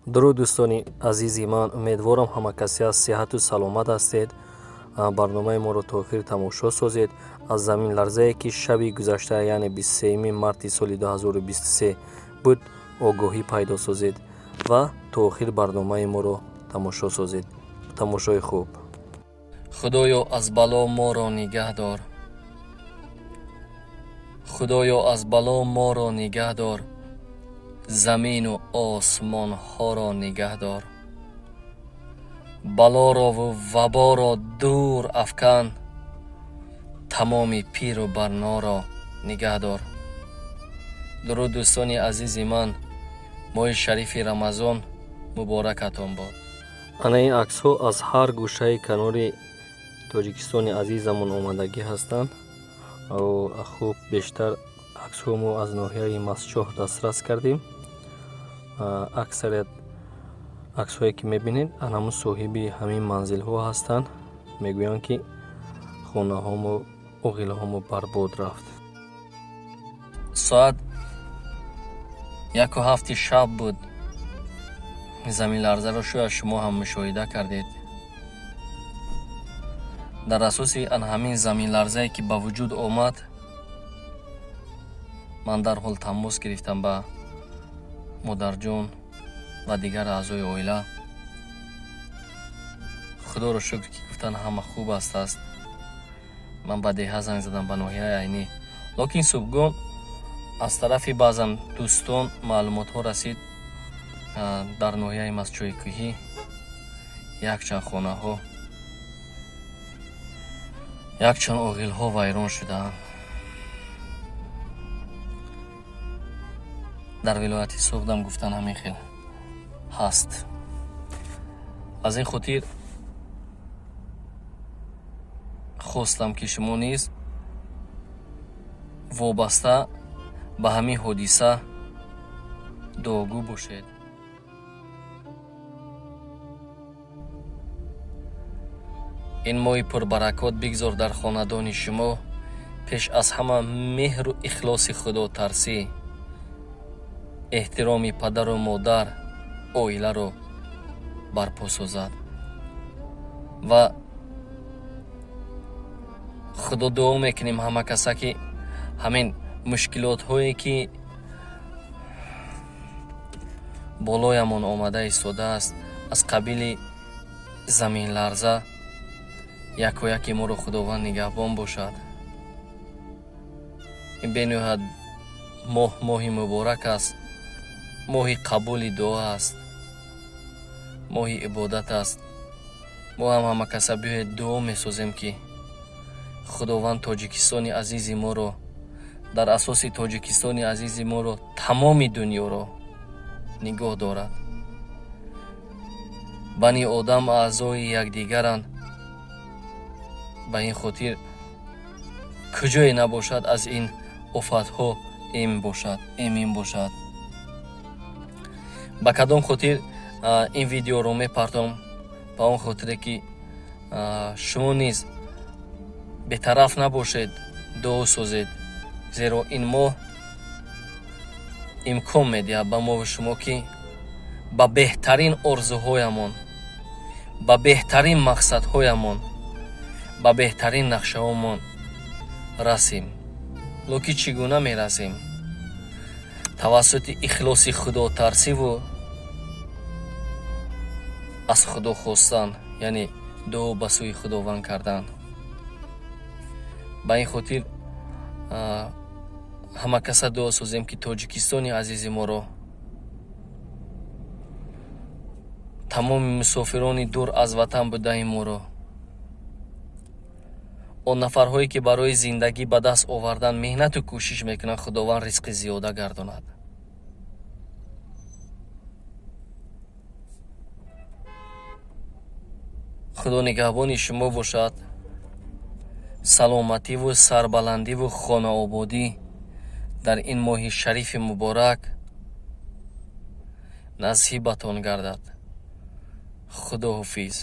Дуруд, дӯстони азизи ман. Умедворам, ҳама касе аз сиҳату саломат ҳастед. Барномаи моро то охир тамошо созед. Аз заминларзае, ки шаби гузашта, яъне 23 марти соли 2023 буд, огоҳӣ пайдо созед ва то охир барномаи моро тамошо созед. Тамошои хуб. Худоё, аз бало моро нигаҳ дор. Худоё, аз бало моро нигаҳ дор, замину осмонҳоро нигаҳ дор, балорову ваборо дур афкан, тамоми пиру барноро нигаҳ дор. Дуруд, дӯстони азизи ман. Моҳи шарифи Рамазон муборакатон бод. Ана ин аксҳо аз ҳар гӯшаи канори Тоҷикистони азизамон омадагӣ ҳастанд. Хуб, бештар аксҳо мо аз ноҳияи Мастчоҳ дастрас кардем. Аксарият аксҳое, ки мебинед, анамун соҳиби ҳамин манзилҳо ҳастанд. Мегӯянд, ки хонаҳомо, оғилҳомо барбод рафт. Соат 1:07 шаб буд. Заминларзаро шояд шумо ҳам мушоҳида кардед. Дар асоси ан ҳамин заминларзае, ки ба вуҷуд омад, ман дарҳол тамос гирифтам ба модарҷон ва дигар аъзои оила. Худоро шукр, ки гуфтан, ҳама хуб аст. Ман ба деҳа занг задам, ба ноҳияи Айнӣ. Лекин субҳгоҳ аз тарафи баъзан дӯстон маълумотҳо расид: дар ноҳияи Мастчои Кӯҳӣ якчанд хонаҳо, якчанд оғилҳо вайрон шудаанд. Дар вилояти Суғдам, гуфтан, ҳамин хел ҳаст. Аз ин хотир хостам, ки шумо низ вобаста ба ҳамин ҳодиса дуогӯ бошед. Ин моҳи пурбаракот бигзор дар хонадони шумо пеш аз ҳама меҳру ихлоси худотарсӣ, эҳтироми падару модар оиларо барпо созад. Ва Худо дуо мекунем ҳама каса, ки ҳамин мушкилотҳое, ки болоямон омада истодааст, аз қабили заминларза, яко яке моро Худованд нигаҳбон бошад. Ин бениҳоят моҳ, моҳи муборак аст, моҳи қабули дуо аст, моҳи ибодат аст. Мо ҳам ҳама каса биёед, дуо месозем, ки Худованд Тоҷикистони азизи моро, дар асоси Тоҷикистони азизи моро, тамоми дунёро нигоҳ дорад. Бани одам аъзои якдигаранд. Ба ин хотир куҷое набошад, аз ин офатҳо эм бошад, эмин бошад. Ба кадом хотир ин видеоро мепартом? Ба он хотире, ки шумо низ бетараф набошед, дуо созед, зеро ин моҳ имкон медиҳад ба мову шумо, ки ба беҳтарин орзуҳоямон, ба беҳтарин мақсадҳоямон, ба беҳтарин нақшаҳомон расем. Лекин чӣ гуна мерасем? Тавассути ихлоси худотарсиву аз Худо хостан, яъне дуо ба сӯи Худованд кардан. Ба ин хотир ҳама каса дуо созем, ки Тоҷикистони азизи моро, тамоми мусофирони дур аз ватан будаи моро, он нафарҳое, ки барои зиндагӣ ба даст овардан меҳнату кӯшиш мекунанд, Худованд ризқи зиёда гардонад. Худо нигаҳбони шумо бошад. Саломативу сарбаландиву хонаободӣ дар ин моҳи шарифи муборак насибатон гардад. Худоҳофиз.